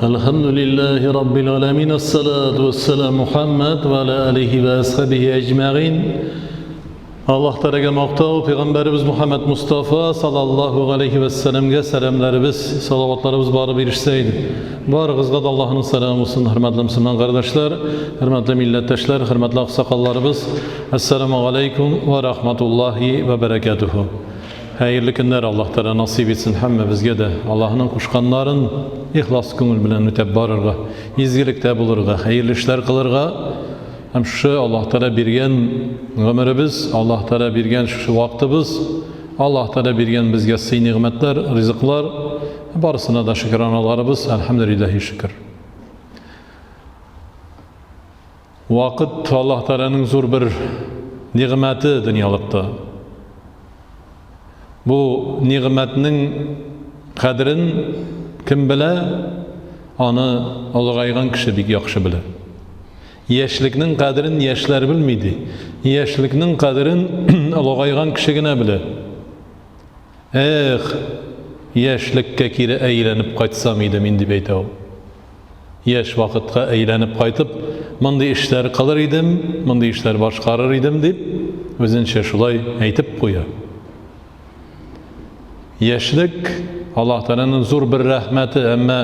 Әлхәмдүлилләһи раббил галәмин, ассалату вассалам Мухаммад ва аля алихи ва асхабихи әҗмәгыйн. Аллаһ Тәгаләгә мактау, пәйгамбәребез Мухаммад Мустафа саллаллаһу галәйһи вәссәламгә сәламләребез, салаватларыбыз барып ирешсә иде. Барыгызга да Аллаһның сәламы булсын, хөрмәтле мөселман кардәшләр, хөрмәтле милләттәшләр, хөрмәтле аксакалларыбыз. Ассаламу алейкум ва рахматуллаһи ва баракатуху. Хәерле көннәр Аллаһ Тәгалә насыйп итсен һәммәбезгә дә. Аллаһның кушканнарын ихлас күңел белән үтәп барырга, изгелектә булырга, хәерле эшләр кылырга һәм шушы Аллаһ Тәгалә биргән гомеребез, Аллаһ Тәгалә биргән шушы вакытыбыз, Аллаһ Тәгалә биргән безгә сый-нигъмәтләр, ризыклар, барысына да шөкраналарыбыз, әлхәмдүлилләһи шөкер. Вакыт Аллаһ Тәгаләнең зур бер нигъмәте дөньялыкта. Бу нигъмәтнең кадерен кем белә? Аны олыгайган кеше бик яхшы белә. Яшьлекнең кадерен яшьләр белми ди. Яшьлекнең кадерен олыгайган кеше генә белә. Эх, яшьлеккә кире әйләнеп кайтсам иде мин, дип әйтә ул. Яшь вакытка әйләнеп кайтып, мондый эшләр кылыр идем, мондый эшләр башкарыр идем, дип, үзенчә шулай әйтеп куя. Яшьлек Аллаһ Тәгаләнең зур бер рәхмәте, әмма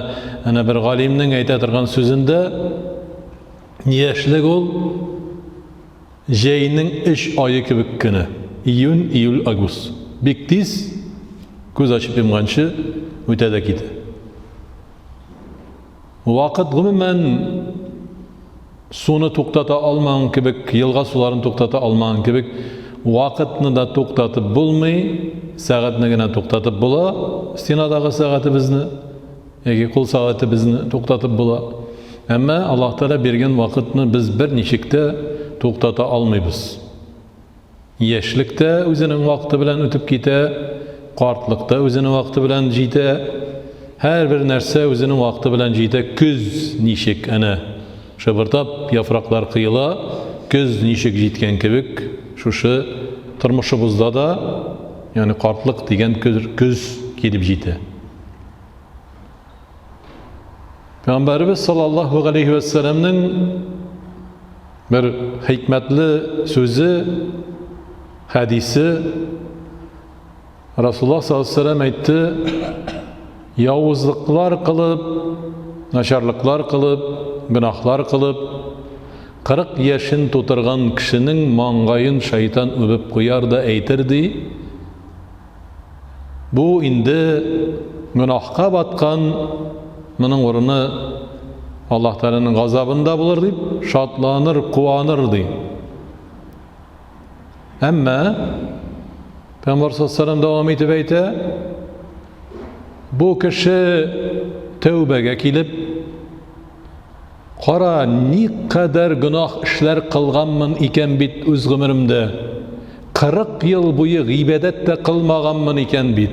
әнә бер галимнең әйтә торган сүзендә яшьлек ул җәйнең өч ае кебек кенә. Июнь, июль, август. Бик тиз күз ачып йомганчы үтә дә китә. Вакыт гомумән суны туктата алмаган кебек, елга суларын туктата алмаган кебек, вакытны да туктатып булмый, сәгатьне генә туктатып була, стенадагы сәгатебезне яки кул сәгатебезне туктатып була. Әмма Аллаһ Тәгалә биргән вакытны без берничек тә туктата алмыйбыз. Яшьлек тә үзенең вакыты белән үтеп китә, картлык та үзенең вакыты белән җитә. Һәрбер нәрсә үзенең вакыты белән җитә. Көз ничек әнә шыбырдап яфраклар коела, көз ничек җиткән кебек, шушы тормышыбызда да, ягъни картлык дигән көз килеп җитә. Пәйгамбәребез саллаллаһу галәйһи вә сәлламнең бер хикмәтле сүзе, хәдисе Расулуллаһ саллаллаһу алейһи вә сәлләм әйтте, явызлыклар кылып, начарлыклар кылып, гөнаһлар кылып, 40 яшен тутырган кешенең маңгаен шайтан үбеп куяр да әйтер ди, Бу инде гөнаһка баткан, моның урыны Аллаһ Тәгаләнең газабында булыр дип шатланыр, куаныр ди. Әмма Пәйгамбәр саллаллаһу дәвам итеп әйтә, бу кеше тәүбәгә килеп, Кара, никадәр гөнаһ эшләр кылганмын икән бит үз гомеремдә. 40 ел буе гыйбадәт тә кылмаганмын икән бит.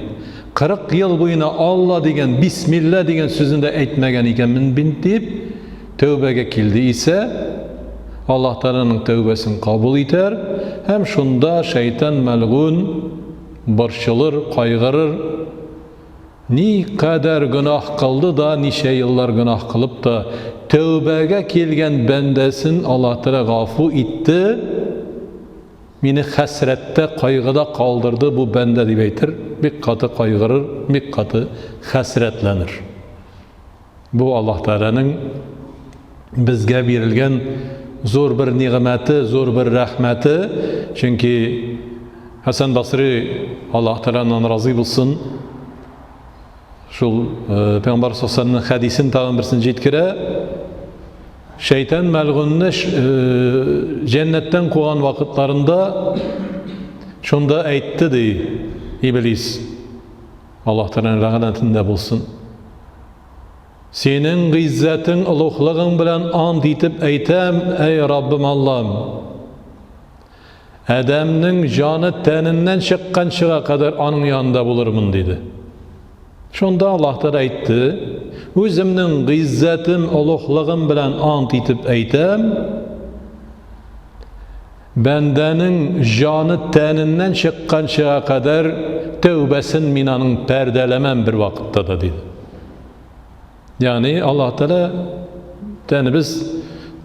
40 ел буена Алла дигән, бисмилла дигән сүзне дә әйтмәгән икәнмен бит дип, тәүбәгә килде исә, Аллаһ Тәгаләнең тәүбәсен кабул итәр һәм шунда шәйтан мәлгун борчылыр, кайгырыр. Ни кадәр гөнаһ кылды да, ничә еллар гөнаһ кылып та, тәүбәгә килгән бәндәсен Аллаһ Тәгалә гафу итте, мине хәсрәттә, кайгыда калдырды бу бәндә дип әйтер, бик каты кайгырыр, бик каты хәсрәтләнер. Бу Аллаһ Тәгаләнең безгә бирелгән зур бер нигъмәте, зур бер рәхмәте, чөнки Хәсән Басри, Аллаһ Тәгалә аннан разый булсын, шул э, Пәйгамбәр саллаллаһу хәдисен тагын берсен җиткерә. Шәйтан мәлгунны э, җәннәттән куган вакытларында шунда әйтте ди Иблис. Аллаһ Тәгаләнең ләгънәтендә булсын. Синең гыйззәтең, олуглыгың белән ант итеп әйтәм, әй Раббым Аллам! Адәмнең җаны тәненнән чыкканчыга кадәр аның янында булырмын, диде. Шунда Аллаһ Тәгалә әйтте, Үземнең гыйззәтем, олуглыгым белән ант итеп әйтәм, бәндәнең җаны тәненнән чыкканчыга кадәр тәүбәсен мин аның пәрдәләмәм бер вакытта да, диде. Ягъни Аллаһ Тәгалә тәнебез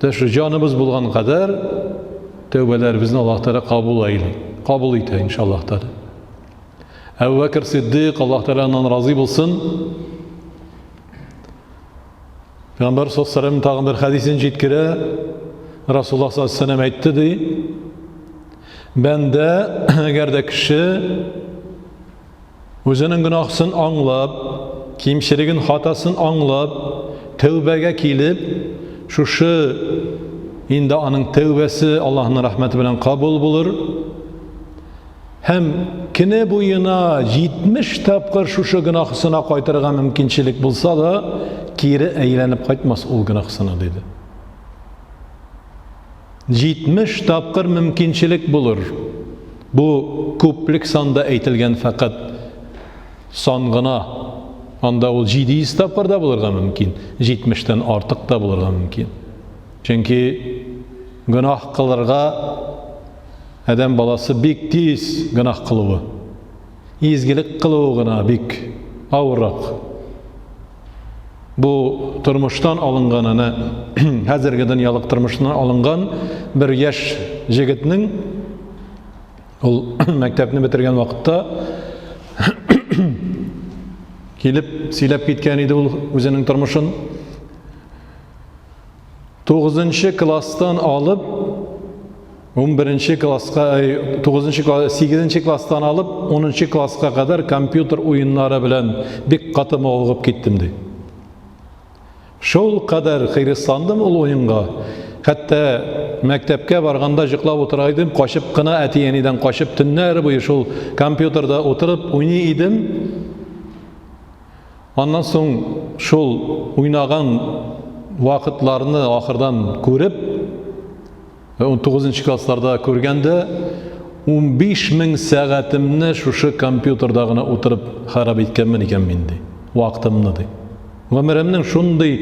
дә шу җаныбыз булган кадәр тәүбәләребезне Аллаһ Тәгалә кабул әйли, кабул итә иншаллаһ Тәгалә. Әбу Бәкр Сиддыйк, Аллаһ Тәгалә аннан разый булсын. Пәйгамбәр саллаллаһу алейһи тагын бер хәдисен җиткерә. Расулуллаһ саллаллаһу алейһи вәсәлләм әйтте ди: Бәндә, әгәр дә кеше үзенең гөнаһсын аңлап, кимчелеген, хатасын аңлап, тәүбәгә килеп, шушы инде аның тәүбәсе Аллаһның рәхмәте белән кабул булыр. Һәм көне буена 70 тапкыр шушы гөнаһысына кайтырга мөмкинчелек булса да, кире әйләнеп кайтмас ул гөнаһысына, диде. 70 тапкыр мөмкинчелек булыр. Бу күплек санда әйтелгән фәкать сан гына. Анда ул 700 тапкыр да булырга мөмкин, 70-тән артык та булырга мөмкин. Чөнки гөнаһ кылырга адәм баласы бик тиз гөнаһ кылуы. Изгелек кылуы гына бик авыррак. Бу тормыштан алынган, әнә хәзерге дөньялык тормышыннан алынган бер яшь җегетнең ул мәктәпне бетергән вакытта килеп сөйләп киткән иде ул үзенең тормышын. Тугызынчы класстан алып 11 класска, 9 класс, 8 класстан алып 10 класска кадәр компьютер уеннары белән бик каты мавыгып киттем ди. Шул кадәр хирысландым ул уенга. Хәтта мәктәпкә барганда җоклап утыра идем, качып кына әти-әнидән качып төннәр буе шул компьютерда утырып уйный идем. Аннан соң шул уйнаган вакытларны ахырдан күреп, 19 классларда күргәндә 15 мең сәгатемне шушы компьютерда гына утырып харап иткәнмен икән мин ди. Вакытымны ди. Гомеремнең шундый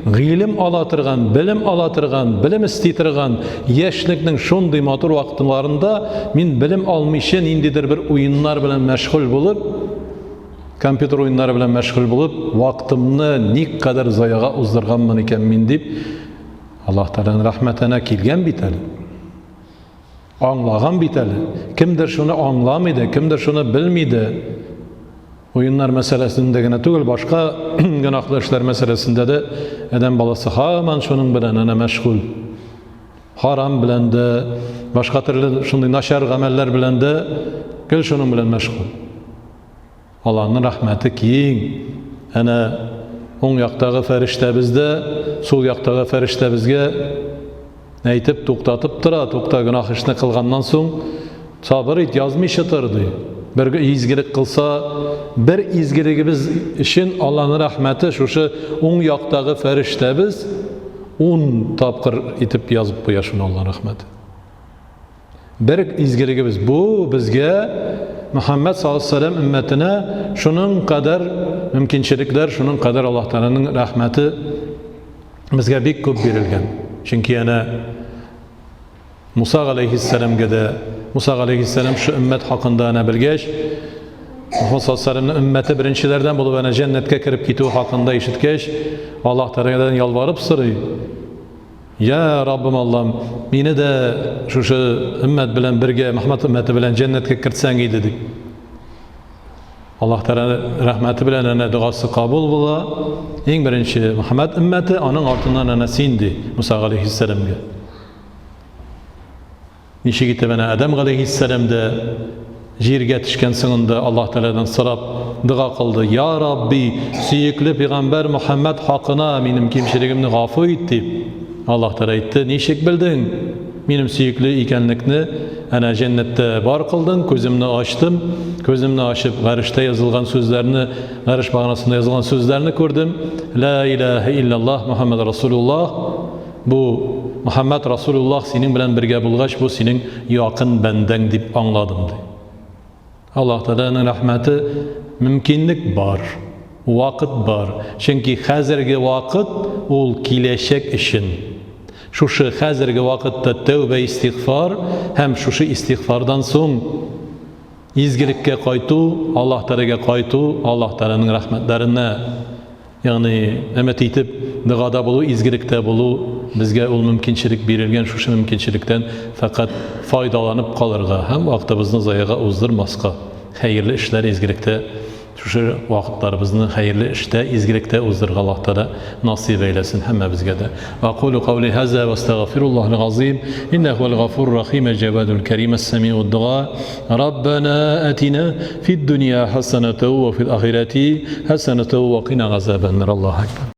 гыйлем ала торган, белем ала торган, белем эсти торган яшьлекнең шундый матур вакытларында мин белем алмыйча ниндидер бер уеннар белән мәшгуль булып, компьютер уеннары белән мәшгуль булып, вакытымны никадәр заяга уздырганмын икән мин дип, Аллаһ Тәгаләнең рәхмәтенә килгән бит әле. Аңлаган бит әле. Кемдер шуны аңламый да, кемдер шуны белми дә. Уеннар мәсьәләсендә генә түгел, башка гөнаһлы эшләр мәсьәләсендә дә адәм баласы һаман шуның белән әнә мәшгуль. Харам белән дә, башка төрле шундый начар гамәлләр белән дә гел шуның белән мәшгуль. Аллаһның рәхмәте киң. Әнә уң яктагы фәрештәбез дә сул яктагы фәрештәбезгә әйтеп туктатып тора, тукта гөнаһ эшне кылганнан соң сабыр ит, язмыйча тор ди. Бер изгелек кылса, бер изгелегебез өчен Аллаһның рәхмәте шушы уң яктагы фәрештәбез ун тапкыр итеп язып куя шуны Аллаһның рәхмәте. Бер изгелегебез бу безгә Мөхәммәд саллаллаһу алейһи өммәтенә шуның кадәр мөмкинчелекләр, шуның кадәр Аллаһ Тәгаләнең рәхмәте безгә бик күп бирелгән. Чөнки әнә Муса галәйһиссәламгә дә Муса галәйһиссәлам шу өммәт хакында әнә белгәч, Мөхәммәд саллаллаһу алейһи өммәте беренчеләрдән булып әнә җәннәткә кереп китүе хакында ишеткәч, Аллаһ Тәгаләдән ялварып сорый. Я Раббым Аллам, мине дә шушы өммәт белән бергә, Мөхәммәд өммәте белән җәннәткә кертсәң иде дип. Аллаһ Тәгалә рәхмәте белән әнә догасы кабул була. Иң беренче Мөхәммәд өммәте, аның артыннан әнә син ди Муса галәйһиссәламгә. Ничек итеп әнә Адәм галәйһиссәлам дә җиргә төшкән соңында Аллаһ Тәгаләдән сорап дога кылды. Я Рабби, сөекле пәйгамбәр Мөхәммәд хакына минем кимчелегемне гафу ит дип. Аллаһ Тәгалә әйтте, ничек белдең минем сөекле икәнлекне? Әнә җәннәттә бар кылдың, күземне ачтым, күземне ачып гарештә язылган сүзләрне, гареш баганасында язылган сүзләрне күрдем. Ла илаһа илляллаһ Мөхәммәд Расулуллаһ. Бу Мөхәммәд Расулуллаһ синең белән бергә булгач, бу синең якын бәндәң дип аңладым, ди. Аллаһ Тәгаләнең рәхмәте мөмкинлек бар, вакыт бар. Чөнки хәзерге вакыт ул киләчәк өчен. Шушы хәзерге вакытта тәүбә истигъфар һәм шушы истигъфардан соң изгелеккә кайту, Аллаһ Тәгаләгә кайту, Аллаһ Тәгаләнең рәхмәтләренә. Ягъни, өмет итеп, догада булу, изгелектә булу, безгә ул мөмкинчелек бирелгән, шушы мөмкинчелектән фәкать файдаланып калырга һәм вакытыбызны заяга уздырмаска, хәерле эшләр, изгелектә шушы вакытларыбызны хәерле эштә, изгелектә уздырырга Аллаһ Тәгалә насыйп әйләсен һәммәбезгә дә. Акулу каули һаза ва астагфируллаһил газим, иннәһу хуал гафурур рахим, әл-җавадул карим, әс-сәмиуд дуа. Раббана атина фид дөнья хәсәнәтәү ва фил ахирәти хәсәнәтәү ва кина газабән нар. Аллаһу акбар.